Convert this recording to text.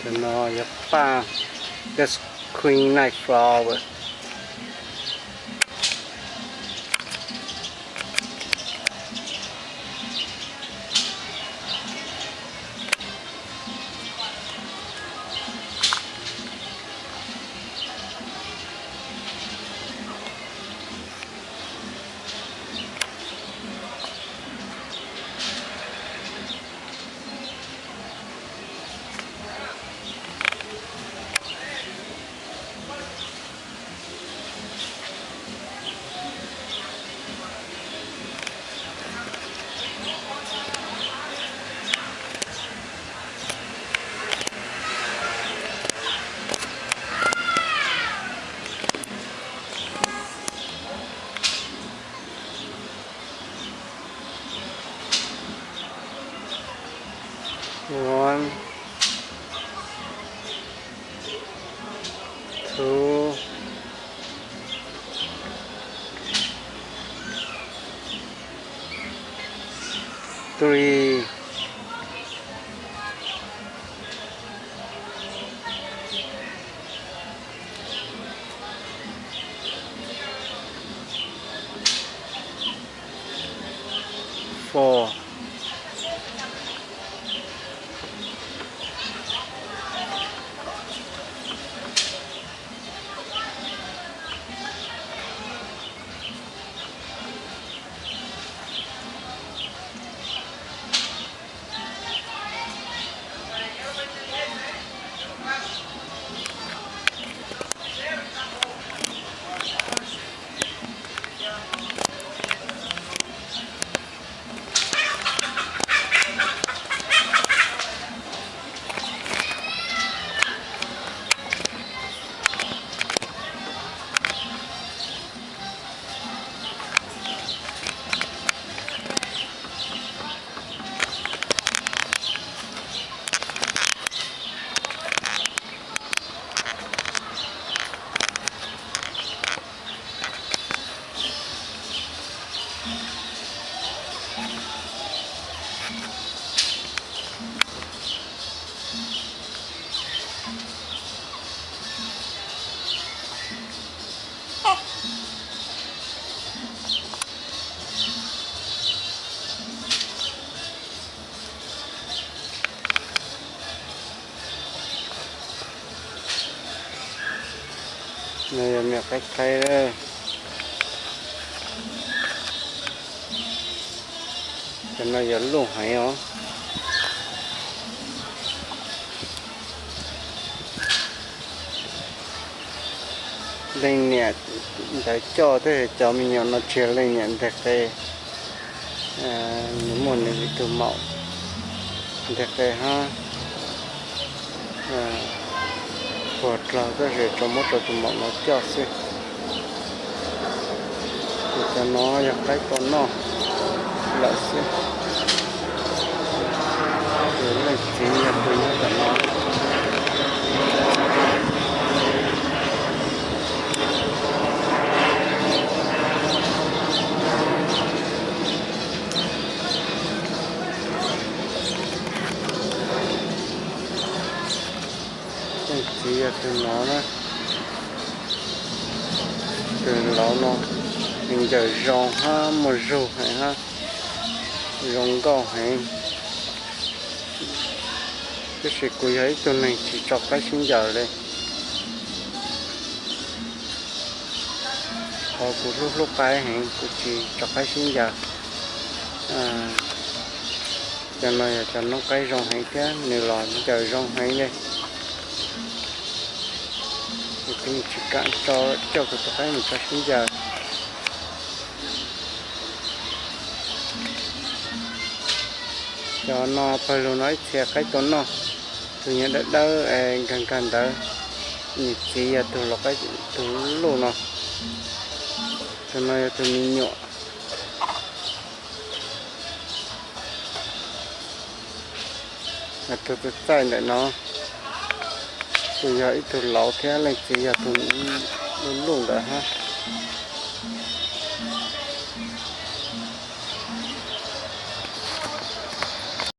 Cov no yog paj, yog quinine flower. One, two, three, four. No yog me nyuam qaib qaib. Cov no yog luj heev os. Leej niam ntawd coj, tab sis cov me nyuam no tsis yog leej niam nteg qe, nws muaj nws ib tug maum nteg qe hab puag dlawg, tab sis tsuas muab rau tus maum no coj xwb. Ces cov no yog qaib tau noj lawm xwb. Ces leej txiv yog tus nyob tom no. Leej txiv yog tus no na. Tus laus no nws ncaws zoo hab muaj zug heev hab zoo nkauj heev. Tab sis kuv yog ib tug neeg tsis tso qaib sib ncaws li. Qhov kuv hlub hlub qaib heev, kuv tsis tso qaib sib ncaws. Cov no yog cov noob qaib zoo heev thiab nws los ncaws zoo heev li. Kuv tsis kam coj kuv tus qaib mus tso sib ncaws. Cov no pawg lug no ib txhia qaib tau noj, tus nyob dawb dawb nkag nkag ntawd, nws txiv yog tus luj no. Tus no yog tus me nyuam. Tus txaij ntawm no, tus yog ib tug laus thiab leej txiv yog tus luj luj ntawd hab.